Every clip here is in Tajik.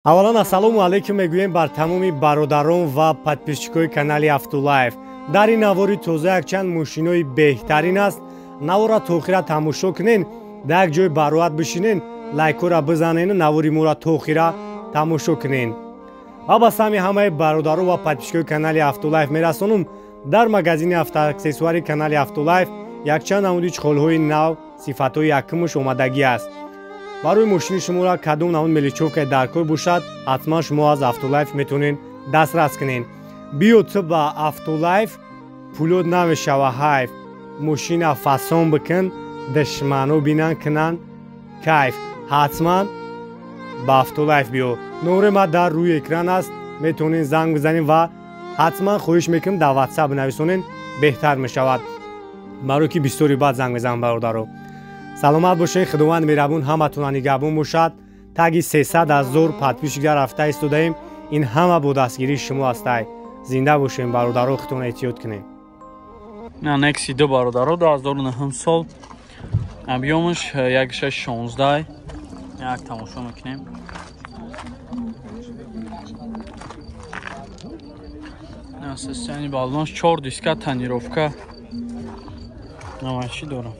Аввалан ассалому алайкум мегӯем бар тамоми бародарон ва подписчикои канали Автолайф. Дар ин навори тоза якчанд мошинои беҳтарин аст. Навора то охира тамошо кунен, дар як ҷой бароат бишинен, лайкҳоро бизанен, навори моро то охира тамошо кунен. Ва ба сами ҳамаи бародарон ва подписчикои канали Автолайф мерасонум, дар магазини автоаксессуари канали Автолайф якчанд намуди чиқолҳои нав сифатҳои якумуш омадагӣ аст. Барои мошини шуморо кадом намуд мелочёвка дар кор бошад, ҳатман шумо аз Автолайф метавонед дастрас кунед. Биё ту ба Автолайф, пулёт намешава ҳайф. Мошина фасон бикун, душмано бинан кунанд кайф. Ҳатман ба Автолайф биё. Номери ма дар рӯи экран аст, метавонед занг бизанед ва ҳатман хоҳиш мекунам дар WhatsApp бинависонед, беҳтар мешавад. Барои ки бисёри баъд занг мезанам бародаро. Саломат бошед, худованд меҳрабон ҳаматона нигаҳбон бошад. Таги 300 000 подписчик рафта истодаем. Ин ҳама бо дастгирии шумо ҳастай. Зинда бошем бародаро, худтон эҳтиёт кунем. На Nexi 2 бародаро 2009 сол. Объёмаш 1.16. Як тамошо мекунем. На состояние баллонаш 4 диска тонировка. Намайши дорам.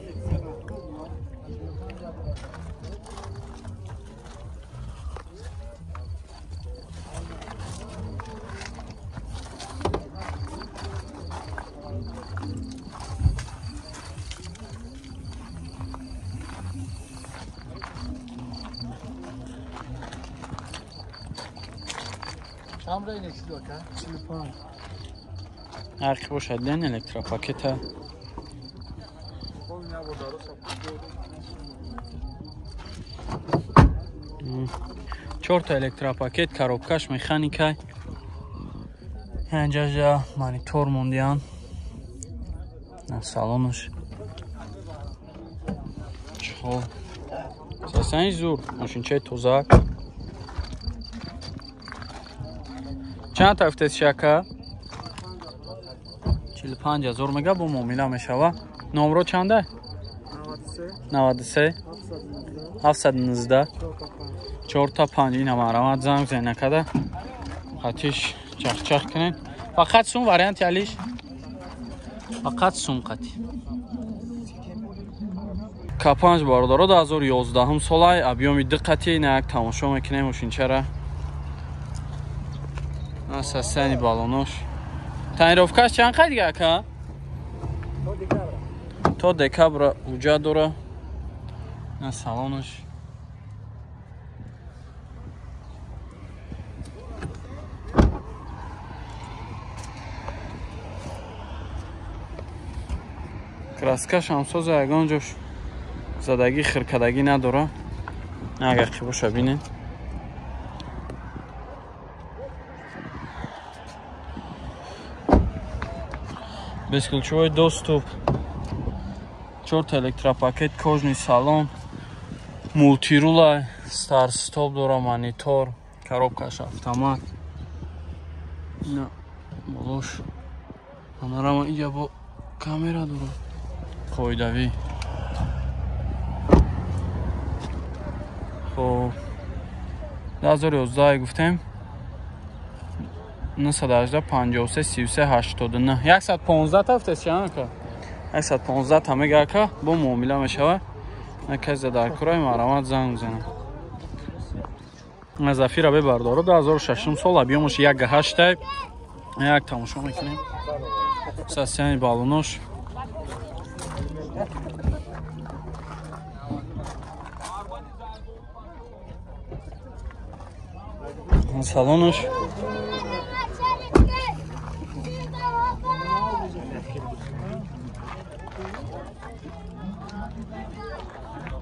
Ҳар ки бошад ден электропакета. Чорта электропакет, коробкаш механика. Инҷа монитор мондиян. Салонаш. Чхол. Сасани зур, мошинчаи тоза. Чанд та гуфтед шака? 45 000 мега бо муомила мешава. Номро чанда? 93 719 4 5. Ина марамат занг зан накада. Хатиш чахчах кунед. Фақат сум варианти алиш. Фақат сум қати. К5 бародаро 2011 солай объёми 2 қати на як тамошо мекунем мошинчара. Состояние баллонош. Тонировкаш чанд қай дига ака? То декабра уҷа дора. На салонаш. Краскаш ҳам соза, ягон ҷош задагӣ хиркадагӣ надора. Агар ки боша бинед. Бесключевой доступ, 4 электропакет, кожный салон, мультирула, старт-стоп дора, монитор, коробкаш автомат. На, болош. Панорама инҷа бо камера дора. Қоидавӣ. Хоб, 2011 гуфтем. 918 53 33 89 115 та гуфтед чанд ака? 115 та мега ака, бо муомила мешава. Касе дар кораи марамат занг мезанад. Зафира бебардоро 2006 сол объёмаш 1.8. Як тамошо мекунем. Состояние баллонош. Салонаш.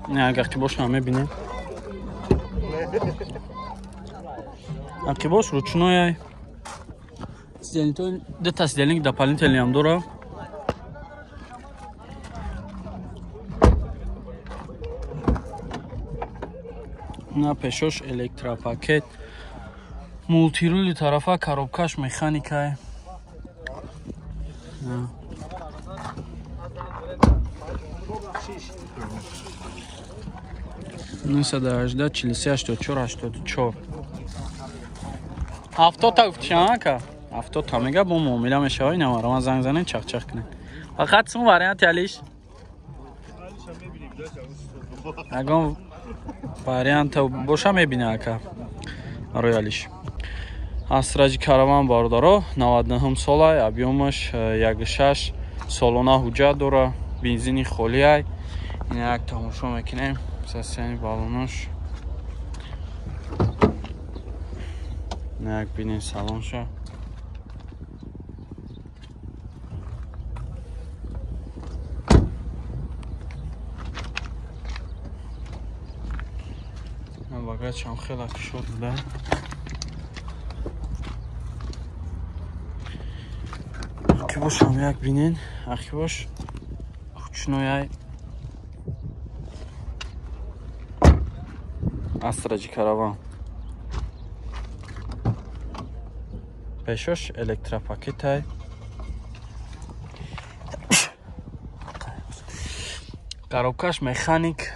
Не, агар ки боша мебинем. Ақибош ручной. Дета сидельник дополнительный ҳам дора. На пешош электропакет. Мултирули тарафа, коробкаш механика. 918 43 84 84. 70 та гуфтишан ака. 70 та мега бо муомила мешава. Ина марама занг занен чақ-чақ кунед. Фақат сум вариант алиш. Ягон вариант боша мебина ака. Барои алиш. Астраҷи караван бародаро 99 солай, объёмаш 1.6, солона ҳуҷҷат дора, бензини холиай. Ина як тамошо мекунем. Состояние баллонош. Ина як бинем салонша. Багачам хеле кушод буда. Ақибошам як бинен, ақибош хучнояй. Астраҷи караван. Пешош электропакетай. Коробкаш механик.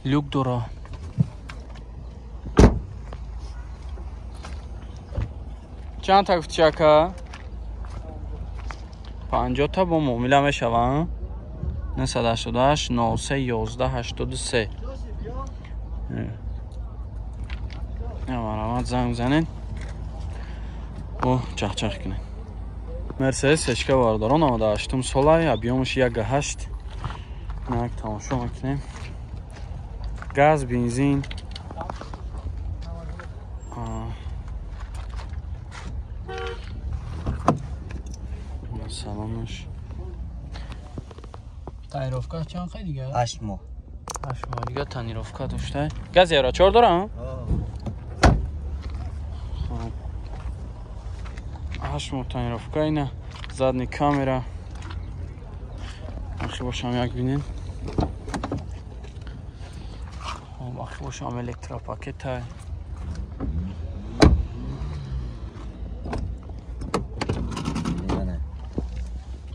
Люк дора. Чанд та гуфти ака? 50 та бо муомила мешава. 988 03 11 83. Марҳамат занг занед. Бо чақ-чақ кунед. Мерседес Сечка бародарон 98 солай, объёмаш 1.8. Як тамошо мекунем. Газ, бензин. Салонаш. Тонировка чанд қай дига? 8 моҳ. 8 моҳ дига тонировка дошта. Газ евро 4 дора? Хоб. 8 моҳ тонировка ина задний камера. Ахи бошам як бинен. Ахи бошам электропакетай.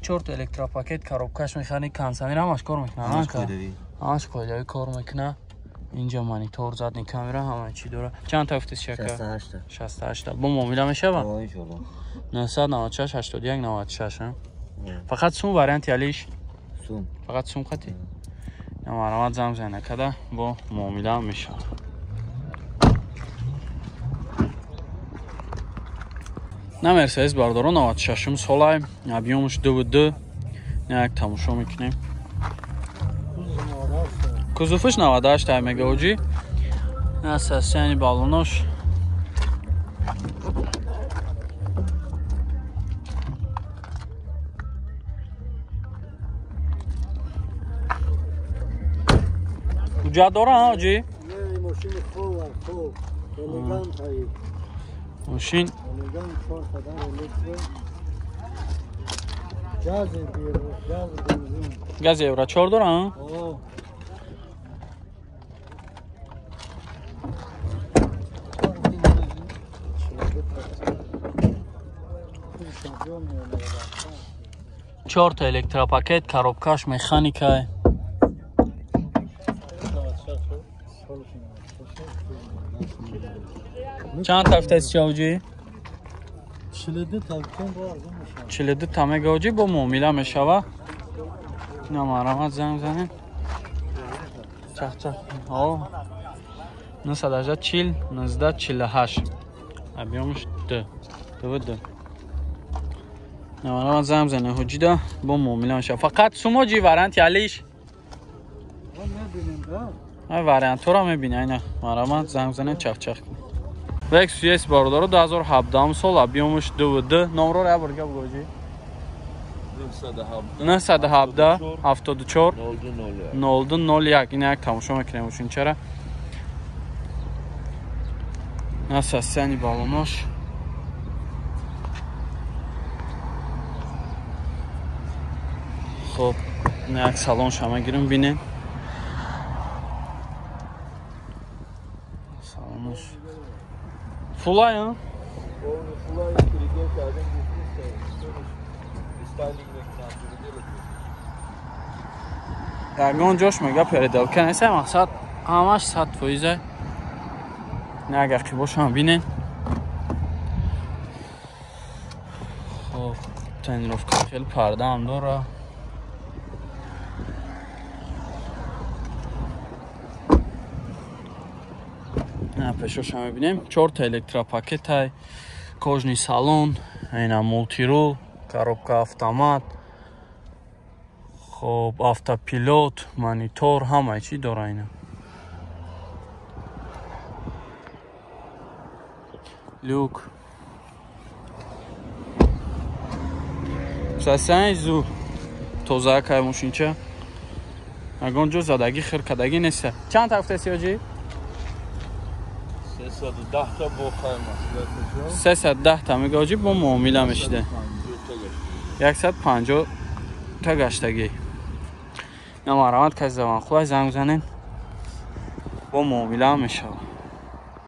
Чорт электропакет, коробкаш механик, кондиционер ҳамаш кор мекунад. Ҳамаш қоидави кор мекунад. Инҷа монитор, задний камера, ҳама чӣ дора. Чанд та гуфтед шака? 68 та. 68 та. Бо муомила мешава? Иншоалло. 996 81 96. Фақат сум варианти алиш? Сум. Фақат сум қати? Марҳамат занг занед када бо муомила мешавад. На Мерседес бародарон 96 солай, объёмаш 2.2. Як тамошо мекунем. Кузоваш 98 та мегаоҷи. На состояние баллонош. Ҳуҷҷат дора, ҳоҷӣ? Не, мошини хуб, хуб. Элегант ай. Мошин элегант 4 электро. Газ газ бензин. Газ евро 4 дора, ҳа? О. Чорта электропакет, коробкаш механикай. Чанд тафтаст чавҷи? 42 та арзон мешава. 42 та мегаоҷи бо муомила мешава. Ина марҳамат занг занед. Чақ-чақ. О. 940 19 48. Объёмаш 2. 2 2. Марҳамат занг занед ҳоҷида бо муомила мешава. Фақат сумоҷи варианти алиш. Мебинем, да? Ай вариантҳоро мебинем. Ина марҳамат занг занед чақ-чақ кунед. Lexus ES бародаро 2017 сол, объёмаш 2.2. Номро як бор гап гоҷи. 917 74 02 01. Ина як тамошо мекунем мошинчара. На состояние баллонош. Хоб, ина як салонша мегирем бинем. Салонош. Фулай, ҳа? Ягон ҷош мега переделка нест, мақсад ҳамаш 100%. Не агар қибошам бинен. Хоб, тонировка хеле пардаам дора. Пешоша мебинем. Чорта электропакетай, кожный салон, ина мултирул, коробка автомат, хоб, автопилот, монитор, ҳамаи чӣ дора ина. Люк. Сасай зур. Тоза кай мошинча. Ягон ҷо задагӣ хиркадагӣ нест. Чанд та гуфтаси оҷӣ? 310 та бо хай маслиҳат. 310 та мега оҷӣ бо муомила мешида. 150 та гаштагӣ. На марамат каси заванхулай занг занен. Бо муомила мешава.